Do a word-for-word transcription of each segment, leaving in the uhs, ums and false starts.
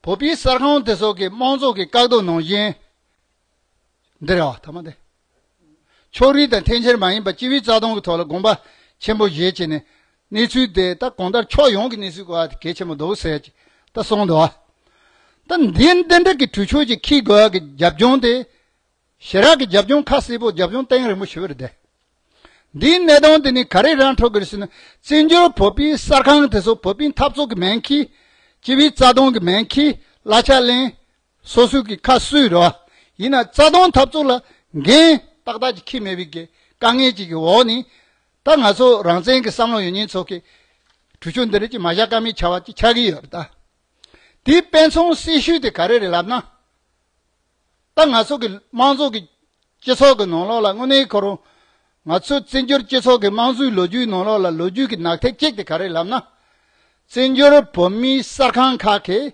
བོད་པའི་གསར་ཁང་དེ་ཚོ་གི་དམངས་གཙོ་གི་བཀག་སྡོམ་ནང་བཞིན། འདི་རེད་བ། ཐ་མ་དེ། ཕྱོགས་རིས་དང་འཐེན་འཁྱེར་མ་ཡིན་པ་སྤྱི་པའི་རྩ་དོན་གྱི་ཐོག་ལ་དགོངས་པ་ཆེན་པོ་བཞེས་བྱས་ནས། གནས་ཚུལ་དེ་ད་གང་ལྟར་ཕྱོགས་ཡོངས་ཀྱི་གནས་ཚུལ་གོ་བ་དེ་གལ་ཆེན་པོ་འདུག་ཟེར་གྱི་ད་གསུངས་འདུག་བ། ད་འདི་འདི་འདྲ་གི་གྲོས་ཆོད་ཅིག་འཁྱེར་དགོས་ཡ་གི་རྒྱབ་ལྗོངས་དེ། ཞེ་དྲག་གི་རྒྱབ་ལྗོངས་ཁ་གསལ་པོ། རྒྱབ་ལྗོངས་གཏིང་རིང་པོ་ཞེ་པོ་རེད་དེ། འདིའི་གནད་དོན་དེ་ནི་ག་རེ་རང་འཕྲོད་ཀྱི་རེད་ཟེར་ན། བཙན་བྱོལ་བོད་པའི་གསར་ཁང་དེ་ཚོ་བོད་པའི་འཐབ་རྩོད་ཀྱི་མིང་འཁྱེར། སྤྱི་པའི་རྩ་དོན་གྱི་མིང་འཁྱེར། གླ་ཆ་ལེན། སོ་སོའི་གི་ཁ་གསོས་རོ། ཡིན་ན་རྩ་དོན་འཐབ་རྩོད་ལ་འགན་ཏག་ཏག་ཅིག་འཁྱེར་མེད་པའི་གི་དཀའ་ངལ་ཅིག་གི་འོག་ནས། ད་ང་ཚོ་རང་བཙན་གྱི་བསམ་བློ་ཡོད་མཁན་ཚོ་གི་གྲོས་ཆོད་འདི་རིགས་ཀྱི་མ་བཞག་ཀ་མེད་བྱ་བ་ཅིག་ཆགས་ཀྱི་ཡོད་རེད་ད། དེའི་དཔེ་མཚོན་གསལ་ཤོས་དེ་ག་རེ་རེད་ལབ་ན། ད་ང་ཚོ་གི་དམངས་གཙོ་གི་སྤྱི་ཚོགས་ཀྱི་ནང་ལོགས་ལ་དངོས་གནས་ཁོ་རང་། ང་ཚོའི་བཙན་བྱོལ་སྤྱི་ཚོགས་ཀྱི་དམངས་གཙོའི་ལོ་རྒྱུས་ནང་ལོགས་ལ་ལོ་རྒྱུས་ཀྱི་ནག་ཐིག་གཅིག་དེ་ག་རེ་ལབ་ན། བཙན་བྱོལ་བོད་མིའི་གསར་ཁང་ཁག་གིས་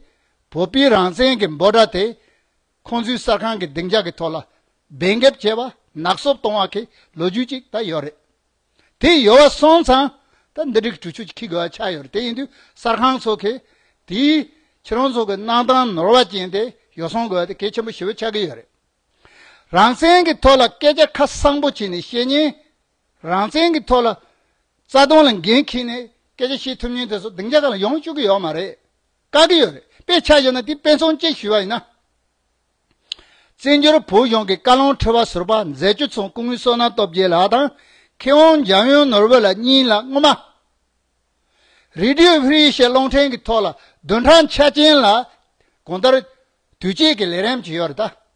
བོད་པའི་རང་བཙན་གྱི་འབོད་སྒྲ་དེ། ཁོང་ཚོའི་གསར་ཁང་གི་སྡིངས་ཆ་གི་ཐོག་ལ་འབེན་འགེབས་བྱས་པ། ནག་བསུབ་གཏོང་བ་གི་ལོ་རྒྱུས་ཅིག་ད་ཡོད་རེད། དེ་ཡོད་པ་སོང་ཙང་། ད་འདི་འདྲའི་གྲོས་ཆོད་ཅིག་འཁྱེར་དགོས་པ་ཆགས་ཡོད་རེད། དེ་ཡིན་དུས་གསར་ཁང་ཚོ་གིས་དེའི་ཁྱེད་རང་ཚོ་གི་གནང་སྟངས་ནོར་བ་ཅན་དེ་ཡོ་བསྲང་དགོས་པ་དེ་གལ་ཆེན་པོ་ཞེ་པོ་ཆགས་ཀྱི་ཡོད་རེད། རང་བཙན་གྱི་ཐོག་ལ་སྐད་ཆ་ཁ་གསང་པོ་བྱས་ནས་བཤད་མཁན། རང་བཙན་གྱི་ཐོག་ལ་རྩ་དོན་ལ་འགན་འཁྱེར་ནས་སྐད་ཆ་བཤད་ཐུབ་མཁན་དེ་ཚོ་སྡིངས་ཆ་སྒང་ལ་ཡོང་བཅུག་གི་ཡོད་མ་རེད། བཀག་གི་ཡོད་རེད། དཔེ་ཆ་བཞག་ན་དེ་དཔེ་མཚོན་གཅིག་ཞུས་པ་ཡིན་ན། བཙན་བྱོལ་བོད་གཞུང་གི་བཀའ་བློན་ཁྲི་པ་ཟུར་པ་མཛད་སྤྱོད་ཚོགས་སྐུ་ངོ་བསོད་ནམས་སྟོབས་རྒྱལ་ལགས་དང་། མཁས་དབང་འཇམ་དབྱངས་ནོར་བུ་ལགས་གཉིས་ལ་སྔོན་མ། རེ་ཌི་ཡོ་ཕི་རི་ཨེ་ཤི་ཡ་རླུང་འཕྲིན་གྱི་ཐོག་ལ་བདུན་ཕྲག་ཆ་ཅན་ལ་གང་ལྟར་དུས་དཔྱད་ཀྱི་ལས་རིམ་ཅིག་ཡོད་རེད་ད།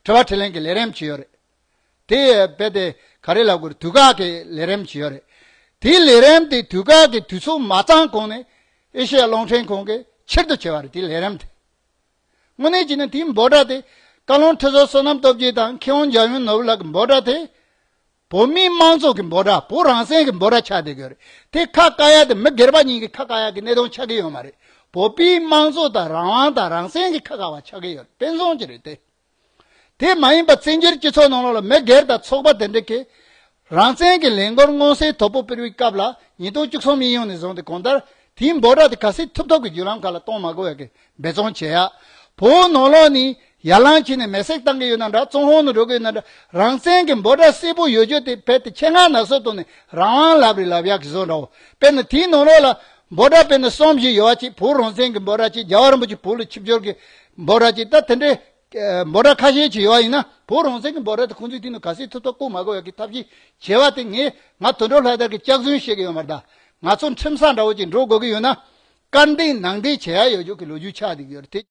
དྲི་བ་དྲིས་ལན་གྱི་ལས་རིམ་ཅིག་ཡོད་རེད། དེ་རྦད་དེ་ག་རེ་ལབ་དགོས་རེད། དུས་བཀག་གི་ལས་རིམ་ཅིག་ཡོད་རེད། དེའི་ལས་རིམ་དེ་དུས་བཀག་གི་དུས་ཚོད་མ་ཚང་གོང་ནས་ཨེ་ཤི་ཡ་རླུང་འཕྲིན་ཁང་གིས་ཕྱིར་བསྡུ་བྱས་པ་རེད། དེའི་ལས་རིམ་དེ། དངོས་གནས་བྱས་ན་དེའི་འབོད་སྒྲ་དེ། བཀའ་བློན་ཁྲི་ཟུར་བསོད་ནམས་སྟོབས་རྒྱལ་དང་མཁས་དབང་འཇམ་དབྱངས་ནོར་བུ་ལགས་ཀྱི་འབོད་སྒྲ་དེ། བོད་མིའི་དམངས་གཙོ་གི་འབོད་སྒྲ། བོད་རང་བཙན་གྱི་འབོད་སྒྲ་ཆགས་བསྡད་ཀྱི་ཡོད་རེད། དེ་ཁ་བཀག་ཡ་དེ་མི་སྒེར་པ་གཉིས་ཀྱི་ཁ་བཀག་ཡ་གི་གནད་དོན་ཆགས་ཀྱི་ཡོད་མ་རེད། བོད་པའི་དམངས་གཙོ་དང་རང་དབང་དང་རང་བཙན་གྱི་ཁ་བཀག་པ་ཆགས་ཀྱི་ཡོད་རེད། དཔེ་མཚོན་གྱི་རེད་དེ། དེ་མ་ཡིན་པ་བཙན་བྱོལ་སྤྱི་ཚོགས་ནང་ལོགས་ལ་མི་སྒེར་དང་ཚོགས་པ་དེ་འདྲ་གིས་རང་བཙན་གྱི་ལས་འགུལ་མངོན་གསལ་དོད་པོ་སྤེལ་བའི་སྐབས་ལ། ཉིས་སྟོང་བཅུ་གསུམ་ཡིན་ཡོང་ནས་བཟུང་སྟེ་གང་ལྟར་དེའི་འབོད་སྒྲ་དེ་ག་ཚོད་ཐུབ་ཐུབ་ཀྱི་བརྒྱུད་ལམ་ཁག་ལ་གཏོང་མ་དགོས་ཡ་གི་འབད་བརྩོན་བྱེད་ཡ། བོད་ནང་ལོགས་ནས་ཡར་ལངས་བྱས་ནས་མེ་སྲེག་བཏང་གི་ཡོད་ན་འདྲ། བཙོན་དབང་ནང་འགྲོ་གི་ཡོད་ན་འདྲ། རང་བཙན་གྱི་འབོད་སྒྲ་གསལ་པོ་ཡོད་རྒྱུ་དེ་རྦད་དེ་ཆེད་མངགས་ནག་བསུབ་བཏང་ནས་རང་དབང་ལབ་རེད་ལབ་ཡག་གི་བཟོ་འདྲ་བོ། དཔེར་ན་དེའི་ནང་ལོགས་ལ་འབོད་སྒྲ་དཔེར་ན་གསུམ་བཞི་ཡོད་པ་ཅིག་བོད་རང་བཙན་གྱི་འབོད་སྒྲ་ཅིག་རྒྱལ་བ་རིན་པོ་ཆེ་བོད་ལ་ཆིབས་བསྒྱུར་གྱི་འབོད་སྒྲ་ཅིག་ད་དེ་འདྲའི་འབོད་སྒྲ་ཁ་ཤས་ཅིག་ཡོད་པ་ཡིན་ན། བོད་རང་བཙན་གྱི་འབོད་སྒྲ་དེ་ཁོང་ཚོས་དེ་ནི་ག་ཚོད་ཐུབ་ཐུབ་བཀོག་མ་དགོས་ཡག་གི་ཐབས་ཤེས་བྱེད་པ་དེ། ངས་ང་དོན་གྲུབ་ལྷ་དར་གྱི་སྐྱག་རྫུན་བཤད་ཀྱི་ཡོད་མ་རེད་ད། ང་ཚོ་ཁྲིམས་ས་འདྲ་བོ་ཅིག་འགྲོ་དགོས་ཀྱི་ཡོད་ན། སྐར་འདེགས་ནང་འདེགས་བྱེད་ཡ་ཡོད་རྒྱུ་གི་ལོ་རྒྱུས་ཆགས་བསྡད་ཀྱི་ཡོད་རེད་དེ།